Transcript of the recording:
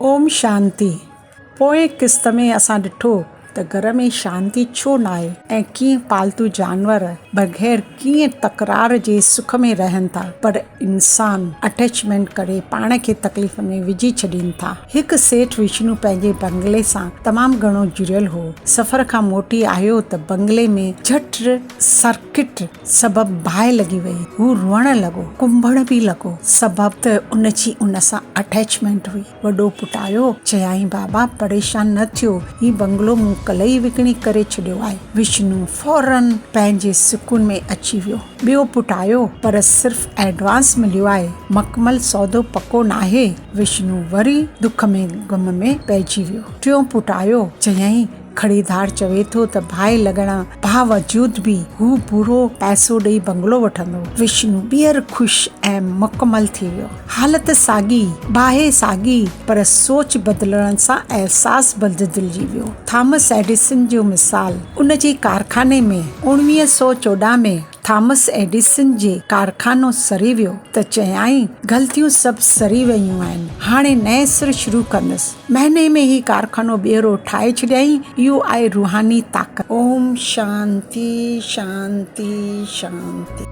اوم شانتي پوئين قسط ۾ اسان ڏٺو ته گهر ۾ شانتي ڇو ناهي ۽ ڪيئن پالتو جانور بغير ڪيئن تڪرار جي سک ۾ رهن ٿا پر انسان اٽيچمينٽ ڪري پاڻ کي تڪليف ۾ وجهي ڇڏين ٿا. هڪ سيٺ وشنو پنهنجي بنگلي سان تمام گهڻو جڙيل هو. سفر کان موٽي آيو ته بنگلي ۾ جهٽ سرڪٽ سبب باهه لڳي وئي. هو روئڻ لڳو، ڪنبڻ به لڳو. سبب ته ان جي ان سان اٽيچمينٽ هئي. وڏو پٽ آيو، چيائين بابا پريشان نه ٿيو، هي بنگلو مون ڪلهه ئي وڪڻي ڪري ڇڏيو آهي. وشنو فورن پنهنجي سڪون ۾ اچي ويو. ٻيو پٽ آيو، پر صرف ايڊوانس مليو آهي، مڪمل سودو پڪو ناهي. وشنو وري دک ۾ غم ۾ پئجي ويو. ٽيون پٽ آيو، چيائين خريدار چوي ٿو ته باهه لڳڻ باوجود به هو پورو پئسو ڏئي بنگلو وٺندو. وشنو ٻيهر خوش ۽ مڪمل ٿي ويو. حالت ساڳي، باهه ساڳي، پر سوچ بدلڻ سان احساس بدلجي ويو. ٿامس ايڊيسن جو مثال، ان جي ڪارخاني ۾ 1914 ۾ ٿامس ايڊيسن جي ڪارخانو سري ويو ته چيائين، غلطيون سڀ سري ويون آهن، هاڻي نئين سر شروع ڪندس. مهيني ۾ هي ڪارخانو ٻيهرو ٺاهي ڇڏيائين. اهو آهي روحاني طاقت. اوم شانتي شانتي شانتي.